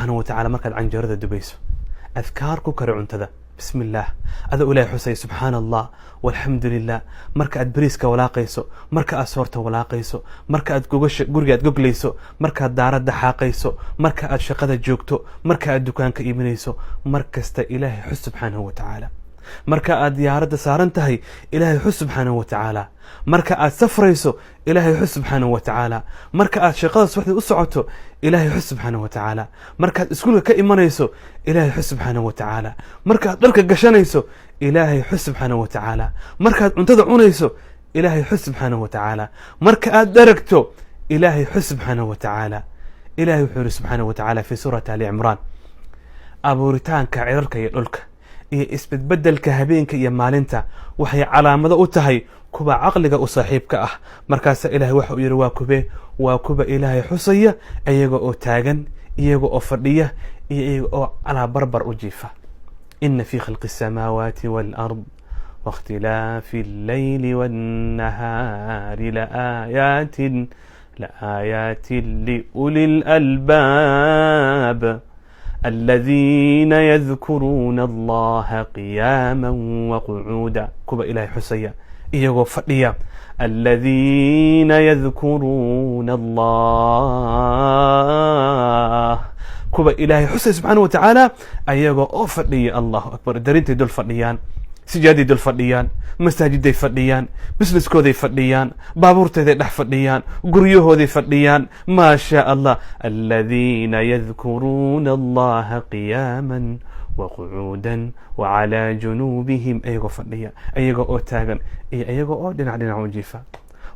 Subxaanahu wa tacala. Markaad canjeerada dubayso, adkaar ku kari cuntada, bismi illaah, adoo Ilahay xusay, subxaana Allah walxamdu lilah. Marka aad beriiska walaaqayso, marka aad soorta walaaqayso, marka aad gogasha guriga aad goglayso, markaad daaradda xaaqayso, marka aad shaqada joogto, marka aad dukaanka iibinayso, mar kasta Ilaahay xus subxaanahu wa tacaala. Marka aad diyaaradda saaran tahay, Ilaahay xus subxaanahu wa tacaala. Marka aad safrayso, Ilaahay xus subxaanahu wa tacaala. Marka aad shaqada subaxdii u socoto, Ilaahay xus subxaanahu wa tacaala. Markaad iskuulka ka imanayso, Ilaahay xus subxaanahu wa tacaala. Markaad dharka gashanayso, Ilaahay xus subxaanahu wa tacaala. Markaad cuntada cunayso, Ilaahay xus subxaanahu wa tacaala. Marka aad dharagto, Ilaahay xus subxaanahu wa tacaala. Ilahay wuxuu yihi subxaanahu wa tacaala fi suurati Ali Cimraan: abuuritaanka cirarka iyo dhulka iyo isbedbedelka habeenka iyo maalinta waxay calaamado u tahay kuwa caqliga u saaxiibka ah. Markaasa Ilahay waxa uu yidhi: waa kube? Waa kuwa Ilaahay xusaya iyaga oo taagan, iyaga oo fadhiya iyo iyaga oo calaa barbar u jiifa. Ina fi khalqi الsamaawaati wاlأrض واkhtilaafi الlayli والnahaari laaayaati liuli اlalbaab aladiina yadkuruuna allaha qiyaama waqucuuda. Kuwa Ilahay xusaya iyagoo fadhiya. Aladiina yadkuruuna Allah, kuwa Ilaahay xusaya subxaana wa tacaala ayagoo oo fadhiya. Allahu akbar! Darintay dul fadhiyaan, sijaaday dul fadhiyaan, masaajiday fadhiyaan, businesskooday fadhiyaan, baabuurteeday dhex fadhiyaan, guryahooday fadhiyaan. Maa shaa Allah. Aladiina yadkuruuna allaha qiyaama waqucuuda wacalaa junuubihim, ayagoo fadhiya, ayagoo oo taagan iyo ayagoo oo dhinac dhinac u jiifa.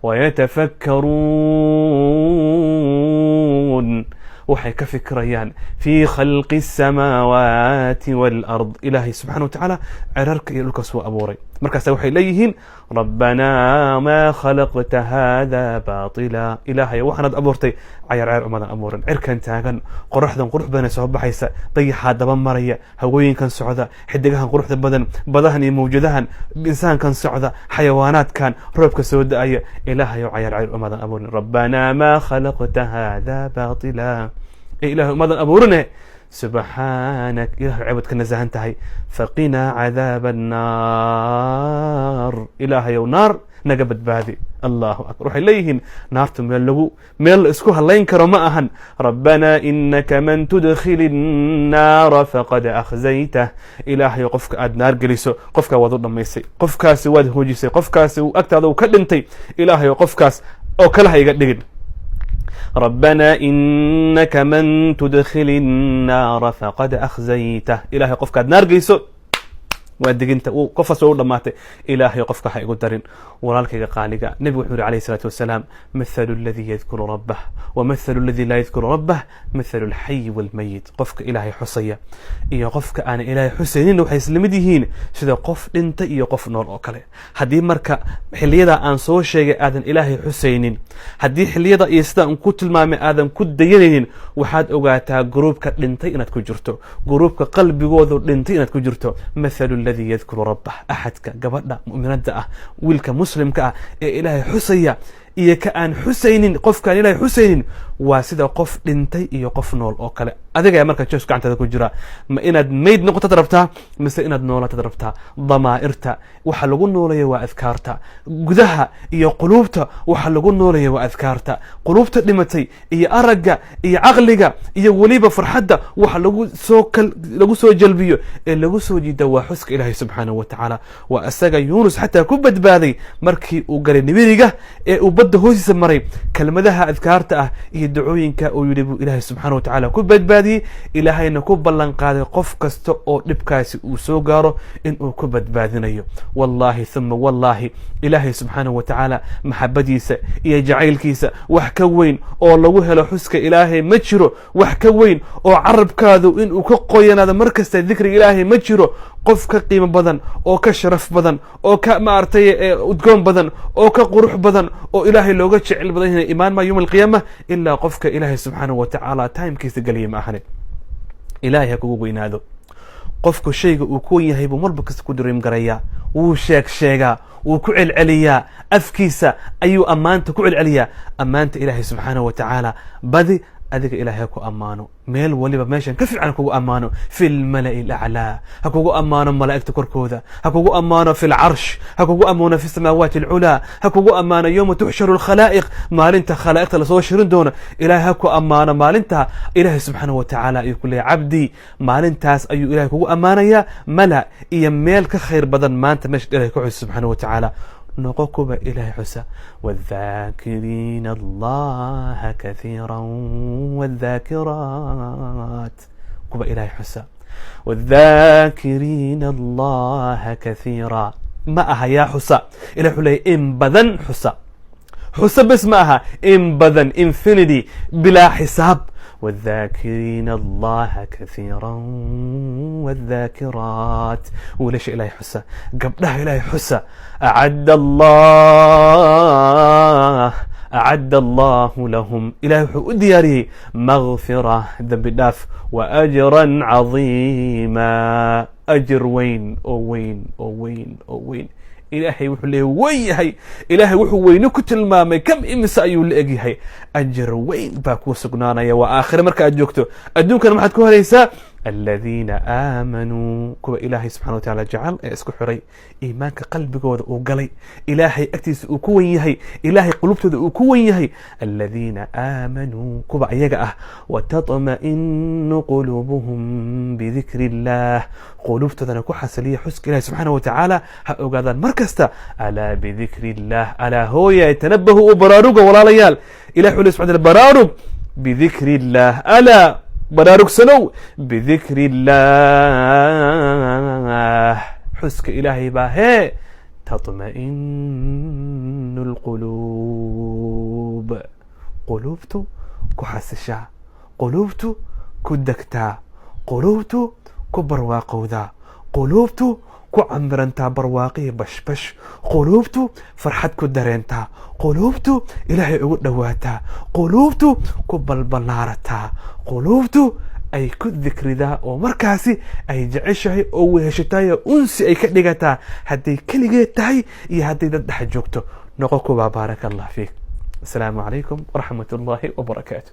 Wayatafakkaruun, waxay ka fikirayaan, fi khalqi الsamaawaati wاlard. Ilaahay subxana wa tacaala cirarka iyo dhulkaas wuu abuuray. Markaasa waxay leeyihiin: rabbanaa maa khalaqta hada baطila. Ilaahay, waxaanaad abuurtay cayar cayar umadan abuurin. Cirkan taagan, qoraxdan qurux badan ee soo baxaysa, dayaxaa daba maraya, hawooyinkan socda, xidigahan quruxda badan, badahan iyo mawjadahan, insaankan socda, xayawaanaadkan, roobka soo da-aya, Ilaahayow, cayar cayar umadan abuurin. Rabbanaa maa khalaqta hada baطila, ee Ilahay, umadan abuurine. Subxaanak, ilahay, ceebad ka nasahan tahay. Faqinaa cadaaba annaar, ilaahayow, naar naga badbaadi. Allahu akbar! Waxay leeyihiin naartu meel lagu meel la isku halayn karo ma ahan. Rabbanaa inaka man tudkhil innaara faqad akhzaytah. Ilaahayow, qofka aad naar geliso, qofkaa waad u dhamaysay, qofkaasi waad hoojisay, qofkaasi agtaada uu ka dhintay. Ilaahayow, qofkaas oo kale ha iga dhigin. ربنا إنك من تدخل النار فقد أخزيته. Ilahay, qofkaad naar geyso waa diginta, qofkaas waa u dhamaatay. Ilaahay, qofka ha igu darin. Walaalkayga qaaliga, nebigu wuxuu yiri alayhi salaatu wasalaam: mathalu alladii yadkuru rabbah wa mathalu alladii laa yadkuru rabbah mathalu alxayi walmayit. Qofka Ilaahay xusaya iyo qofka aan Ilaahay xusaynin waxay isla mid yihiin sida qof dhintay iyo qof nool oo kale. Haddii marka xilliyada aan soo sheegay aadan Ilaahay xusaynin, haddii xilliyada iyo sida aan ku tilmaamay aadan ku dayanaynin, waxaad ogaataa gruubka dhintay inaad ku jirto, gruubka qalbigoodu dhintay inaad ku jirto. Mathalu alladii yadkuru rabbah, axadka gabadha mu'minada ah, wiilka muslimka ah ee Ilaahay xusaya iyo ka aan xusaynin, qofkaan Ilaahay xusaynin waa sida qof dhintay iyo qof nool oo kale. Adiga marka choice gacantaada ku jira: ma inaad mayd noqotad rabtaa mise inaad noolatad rabtaa? Damaa'irta waxa lagu noolaya waa adkaarta. Gudaha iyo quluubta waxa lagu noolaya waa adkaarta. Quluubta dhimatay iyo aragga iyo caqliga iyo weliba farxadda waxa lagu soo jalbiyo ee lagu soo jiida waa xuska Ilaahay subxaanahu wa tacaala. Waa isaga Yuunus xataa ku badbaaday markii uu galay nibiriga ee uu badda hoostiisa maray. Kelmadaha adkaarta ah iyo dacooyinka uu yidhi buu Ilaahay subxaana wa tacaala ku badbaadiyey. Ilaahayna ku ballan qaaday qof kasta oo dhibkaasi uu soo gaaro inuu ku badbaadinayo. Wallaahi uma wallaahi, Ilaahay subxaanahu wa tacaala maxabadiisa iyo jacaylkiisa wax ka weyn oo lagu helo xuska Ilaahay ma jiro. Wax ka weyn oo carabkaadu inuu ka qoyanaado mar kasta dikriga Ilaahay ma jiro. Qof ka qiimo badan oo ka sharaf badan oo ka maaragtay udgoon badan oo ka qurux badan oo Ilaahay looga jecel badan yahay imaan maa yowm alqiyaama, ilaa qofka Ilaahay subxaanahu wa tacaala timekiisa geliya ma ahane. Ilaahay ha kugu weynaado. Qofku shayga uu ku wen yahay buu marba kasta ku dream garayaa, wuu sheeg sheegaa, wuu ku celceliyaa, afkiisa ayuu ammaanta ku celceliyaa. Ammaanta Ilaahay subxaanahu wa tacaala badi. Adiga Ilahay ha ku ammaano meel waliba, meeshan ka fiican ha kugu ammaano, في الملأ الأعلى ha kugu ammaano, malaa'igta korkooda ha kugu ammaano, في العرش ha kugu ammaano, في السماوات العلى ha kugu ammaano, يوم تحشر الخلائق, maalinta khalaa'iqta lasoo shirin doono Ilahay ha ku ammaano. Maalinta Ilahay subxaanahu wa tacaala ayuu ku leeyahy cabdii, maalintaas ayuu Ilahay kugu ammaanayaa mala iyo meel ka khayr badan maanta meesha Ilahay ku xusa subxaanahu wa tacaala. Noqo kuba Ilahay xusa, والذاكرين الله كثيرا والذاكرات, kuba Ilahay xusa, والذاكرين الله كثيرا. Ma aha yaa xusa, ilah wuxuu leeyahy in badan xusa. Xusa bes ma aha, in badan, infinity, bilaa xisaab. والذاكرين الله كثيرا والذاكرات, wiilasha Ilahay xusa, gabdhaha Ilahay xusa, أعد الله أعد الله لهم, ilahay wuxuu u diyaariyey مغفرة, dembi dhaaf, وأجرا عظيما, ajir weyn oo weyn oo weyn oo weyn. Ilaahay wuxuu leeyahy weyn yahay. Ilaahay wuxuu weyne ku tilmaamay kam imise ayuu la egyahay. Ajar weyn baa kuu sugnaanaya, waa aakhire marka aad joogto. Adduunkana maxaad ku helaysaa? الذين آمنوا, kuwa Ilaahay subxana wa taala jecel ee isku xiray, iimaanka qalbigooda uu galay, Ilaahay agtiisa uu ku wen yahay, Ilaahay qulubtooda uu ku wen yahay. الذين آمنوا, kuwa ayaga ah, وتطمئن قلوبهم بذكر الله, qulubtoodana ku xasiliya xuska Ilahi subxaana wa tacaala. Ha ogaadaan mar kasta, ألا بذكر الله, alaa hooya, تنبهوا, u baraaruga walaalayaal. Ilah wuxuu le subxana baraarug, بذكر الله, alaa baraarugsanow, بذكر الله, xuska Ilaahay baa hee تطمئن القلوب, quluubtu ku xasishaa, quluubtu ku degtaa, quluubtu ku barwaaqowdaa, quluubtu ku camirantaa barwaaqihii bashbash, quluubtu farxad ku dareentaa, quluubtu Ilaahay ugu dhowaataa, quluubtu ku balballaarataa, quluubtu ay ku dikridaa oo markaasi ay jeceshahay oo weheshataay oo unsi ay ka dhigataa, hadday keligeed tahay iyo hadday dad dhex joogto. Noqo kuwaa. بارك الله فيك. السلام عليكم ورحمة الله وبركاته.